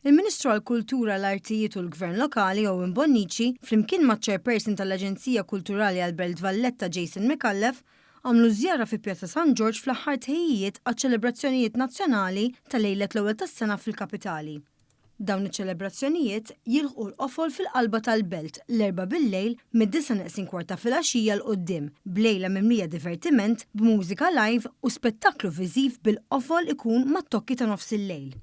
Il-Ministru għall-Kultura, l-Artijiet u l-Gvern Lokali, Owen Bonnici, flimkien maċ-Chairperson tal-Aġenzija Kulturali għall-Belt Valletta Jason Micallef, għamlu żjara fi Pjazza San Ġorġ fl-aħħar tħejjijiet għaċ-ċelebrazzjonijiet nazzjonali ta' lejlet l-ewwel tas-sena fil-kapitali. Dawn iċ-ċelebrazzjonijiet jilħqu l-qofol fil-qalba tal-Belt l-Erbgħa bil-lejl mid-disgħa neqsin kwart ta' filgħaxija 'l quddiem b'lejla mimlija divertiment b'mużika live u spettaklu viżiv bil-qofol ikun mat-tokki ta' nofsillejl.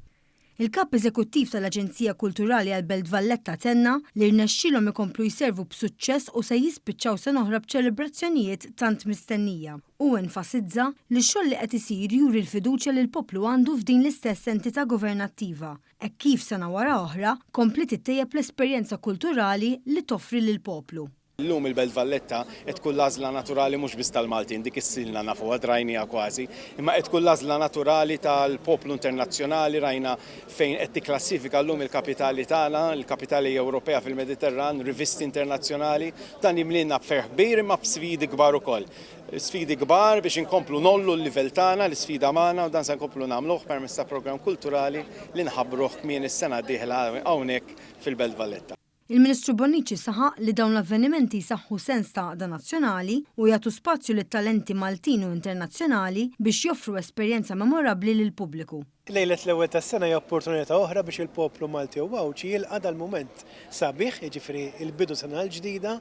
Il-Kap Eżekuttiv tal-Aġenzija Kulturali għall-Belt Valletta tenna li rnexxielhom ikomplu jservu b'suċċess u se jispiċċaw sena oħra b'ċelebrazzjonijiet tant mistennija. Hu enfasizza li x-xogħol li qed isir juri l-fiduċja li l-poplu għandu f'din l-istess entità governattiva, hekk kif sena wara oħra kompliet ittejjeb l-esperjenza kulturali li toffri lill-poplu. Illum il-Belt Valletta qed tkun l-għażla naturali mhux biss tal-Maltin, dik issilna nafuha, drajniha kważi, imma qed tkun l-għażla naturali tal-poplu internazzjonali, rajna fejn qed tikklassifika llum il-kapitali tagħna, il-kapitali Ewropea fil-Mediterran, rivisti internazzjonali. Dan jimliena b'ferħ kbir imma b'sfidi kbar ukoll. Sfidi kbar biex inkomplu ngħollu l-livell tagħna, l-isfida magħna u dan se nkomplu nagħmluh permezz ta' programm kulturali li nħabbruh kmieni s-sena d-dieħla hawnhekk fil-Belt Valletta. Il-Ministru Bonnici saħaq li dawn l-avvenimenti jsaħħu sens ta' għaqda nazzjonali u jagħtu spazju lit-talenti Maltin u internazzjonali biex joffru esperjenza memorabbli lill-pubbliku. Lejlet l-Ewwel tas-Sena hija opportunità oħra biex il-poplu Malti u Għawdxi jilqa' dal-mument sabiħ, jiġifieri l-bidu sena l-ġdida,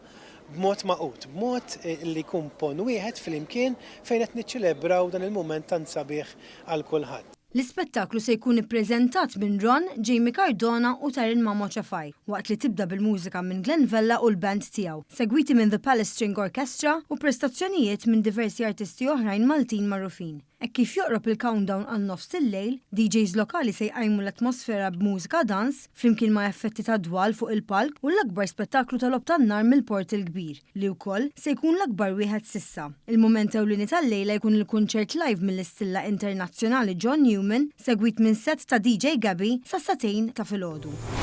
b'mod magħqud, b'mod li jkun ponn wieħed flimkien fejn qed niċċelebraw dan il-mument tant sabiħ għal kulħadd. L-ispettaklu se jkun ippreżentat minn Ron, Jamie Cardona u Taryn Mamo Cefai, waqt li tibda bil-mużika minn Glen Vella u l-band tiegħu, segwiti minn The Palace String Orchestra u prestazzjonijiet minn diversi artisti oħrajn Maltin magħrufin. Hekk kif joqrob il-countdown għal nofs il-lejl, DJs lokali se jqajmu l-atmosfera b'mużika dance, flimkien ma' effetti ta' dwal fuq il-palk u l-akbar spettaklu ta' logħob tan-nar mill-Port il-Kbir. li wkoll se jkun l-akbar wieħed s'issa. Il-mument ewlieni tal-lejla jkun il-kunċert live mill-istilla internazzjonali John Newman, segwit minn sett ta' DJ Gabby sas-sagħtejn ta' filgħodu.